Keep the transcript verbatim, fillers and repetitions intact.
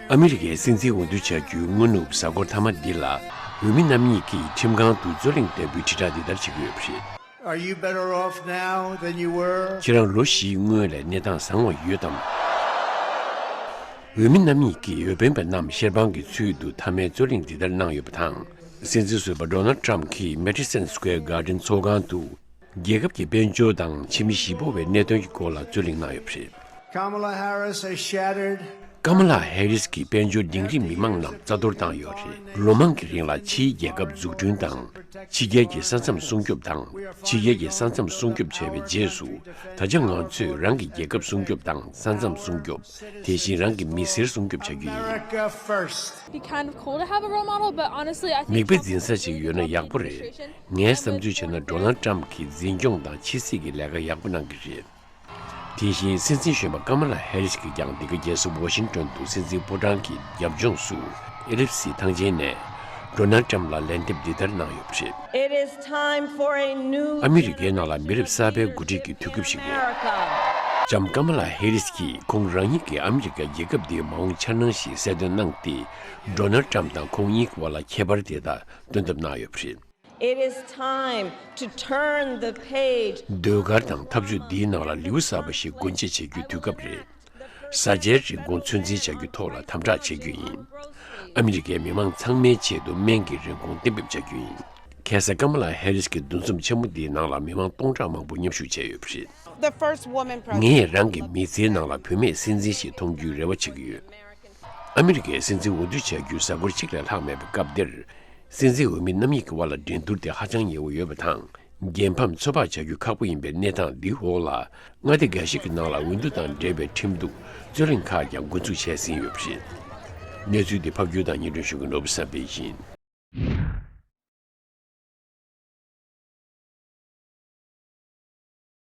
ཨ་མི་རི་ཀའི་སྲིད་འཛིན་འོས་བསྡུ་བྱ་རྒྱུའི་སྔ་ནུབ་གཟའ་འཁོར་མཐའ་མ་འདི་ལ། འོས་མི་རྣམ་གཉིས་ཀྱིས་ཁྲིམས་ཁང་དུ་རྩོད་གླེང་ལྟ་བུའི་དྲིལ་བསྒྲགས་འདི་ལྟར་བྱེད་ཀྱི་ཡོད་པ་རེད། Are you better off now than you were? ཁྱེད་རང་ལོ་བཞིའི་སྔོན་ལས་གནས་སྟངས་བཟང་བ་ཡོད་དམ། འོས་མི་རྣམ་གཉིས་ཀྱིས་འོས་འཕེན་པ་རྣམས་ཤེར་པང་གི་ཚུལ་དུ་མཐའ་མའི་རྩོད་གླེང་འདི་ལྟར་གནང་ཡོད་པ་དང་། སྲིད་འཛིན་ཟུར་པ་ཌོ་ནལ་ཊམ་གྱིས་མེ་ཌི་སན་སི་ཀུའེར་གྷར་ཌེན་ཚོགས་ཁང་དུ། རྒྱལ་ཁབ་ཀྱི་དཔལ་འབྱོར་དང་ཕྱི་མི་གཞིས་སྤོ་བའི་གནད་དོན་གྱི་སྐོར་ལ་རྩོད་གླེང་གནང་ཡོད་པ་རེད། Kamala Harris has shattered ཀ་མ་ལ་ཧེ་རིས་ཀྱིས་དཔལ་འབྱོར་འབྲིང་རིམ་མི་མང་རྣམས་རྩ་གཏོར་བཏང་ཡོད་རེད། ལོ་མང་གི་རིང་ལ་ཕྱིའི་རྒྱལ་ཁབ་འཛུགས་སྐྲུན་དང་། ཕྱི་རྒྱལ་གྱི་ས་མཚམས་སྲུང་སྐྱོབ་དང་། ཕྱི་རྒྱལ་གྱི་ས་མཚམས་སྲུང་སྐྱོབ་བྱས་པའི་རྗེས་སུ། ད་ཆ་ང་ཚོས་རང་གི་རྒྱལ་ཁབ་སྲུང་སྐྱོབ་དང་ས་མཚམས་སྲུང་སྐྱོབ། དེ་བཞིན་རང་གི་མི་སེར་སྲུང་སྐྱོབ་བྱ་རྒྱུ་ཡིན། America first. Be kind of cool to have a role model, but honestly, I think མིག་དཔེ་འཛིན་ས་ཞིག་ཡོད་ན་ཡག་པོ་རེད། ངའི་བསམ་ཚུལ་བྱས་ན་ཌོ་ནལ་ཊམ་གྱིས་འཛིན་སྐྱོང་དང་ཕྱི་སྲིད་ཀྱི་ལས་ཀ་ཡག་པོ་གནང་གི་རེད། དེ་བཞིན་སྲིད་འཛིན་གཞོན་པ་ཀ་མ་ལ་ཧེ་རིས་ཀྱིས་ཀྱང་འདི་ག་རྒྱལ་ས་ཝ་ཤིང་ཏོན་དུ་སྲིད་འཛིན་ཕོ་བྲང་གི་རྒྱབ་ལྗོངས་སུ་ཨེ་ལིབ་སི་ཐང་ཆེན་ནས་ཌོ་ནལ་ཊམ་ལ་ལན་འདེབས་འདི་ལྟར་གནང་ཡོད་པ་རེད། It is time for a new ཨ་མི་རི་ཀའི་ནང་ལ་མི་རབས་གསར་པའི་འགོ་ཁྲིད་ཀྱི་དུས་སྐབས་ཤིག་རེད། America. ལྕམ་ཀ་མ་ལ་ཧེ་རིས་ཀྱིས་ཁོང་རང་ཉིད་ཀྱིས་ཨ་མི་རི་ཀ་རྒྱལ་ཁབ་འདིའི་མ་འོངས་འཆར་སྣང་ཞིག་གསལ་སྟོན་གནང་སྟེ། ཌོ་ནལ་ཊམ་དང་ཁོང་གཉིས་ཀྱི་བར་ལ་ཁྱད་པར་དེ་དག་སྟོན་ཐབས་གནང་ཡོད་པ་རེད། It is time to turn the page. ཟློས་གར་དང་འཐབ་ཇུས་འདིའི་ནང་ལ་ལེའུ་གསར་པ་ཞིག་སྒོ་འབྱེད་བྱེད་རྒྱུའི་དུས་སྐབས་རེད། བཟའ་བཅའི་རིན་གོང་ཚོད་འཛིན་བྱ་རྒྱུའི་ཐོག་ལ་དམ་དྲག་བྱེད་རྒྱུ་ཡིན། ཨ་མི་རི་ཀའི་མི་མང་ཚང་མའི་ཆེད་དུ་སྨན་གྱི་རིན་གོང་གཏན་འབེབས་བྱ་རྒྱུ་ཡིན། ཁ་སང་ཀ་མ་ལ་ཧེ་རིས་ཀྱི་འདུ་འཛོམས་ཆེན་མོ་འདིའི་ནང་ལ་མི་མང་སྟོང་ཕྲག་མང་པོ་མཉམ་ཞུགས་བྱས་ཡོད་པ་རེད། The first woman president. ངས་རང་གི་མི་ཚེའི་ནང་ལ་བུད་མེད་སྲིད་འཛིན་ཞིག་མཐོང་རྒྱུའི་རེ་བ་བྱེད་ཀྱི་ཡོད། ཨ་མི་རི་ཀའི་སྲིད་འཛིན་འོས་བསྡུ་བྱ་རྒྱུའི་གཟའ་འཁོར་གཅིག་ལས་ལྷག་མེད་པའི་སྐབས་འདིར། སྲིད་འཛིན་འོས་མི་རྣམ་གཉིས་ཀྱི་དབར་ལ་འགྲན་བསྡུར་དེ་ཧ་ཅང་ཉེ་བོ་ཡོད་པ་དང་། རྒྱལ་ཕམ་ཚོད་དཔག་བྱ་རྒྱུ་ཁག་པོ་ཡིན་པའི་གནས་སྟངས་འདིའི་འོག་ལ། མངའ་སྡེ་འགའ་ཞིག་གི་ནང་ལ་འོས་བསྡུ་དང་འབྲེལ་བའི་ཁྲིམས་གཏུག་རྩོད་གླེང་ཁག་ཀྱང་འགོ་འཛུགས་བྱས་ཟིན་ཡོད་པ་རེད། གནས་ཚུལ་འདི་ཕབ་སྒྱུར་དང་སྙན་སྒྲོན་ཞུ་མཁན་ནོར་བུ་བསམ་འཕེལ་ཡིན།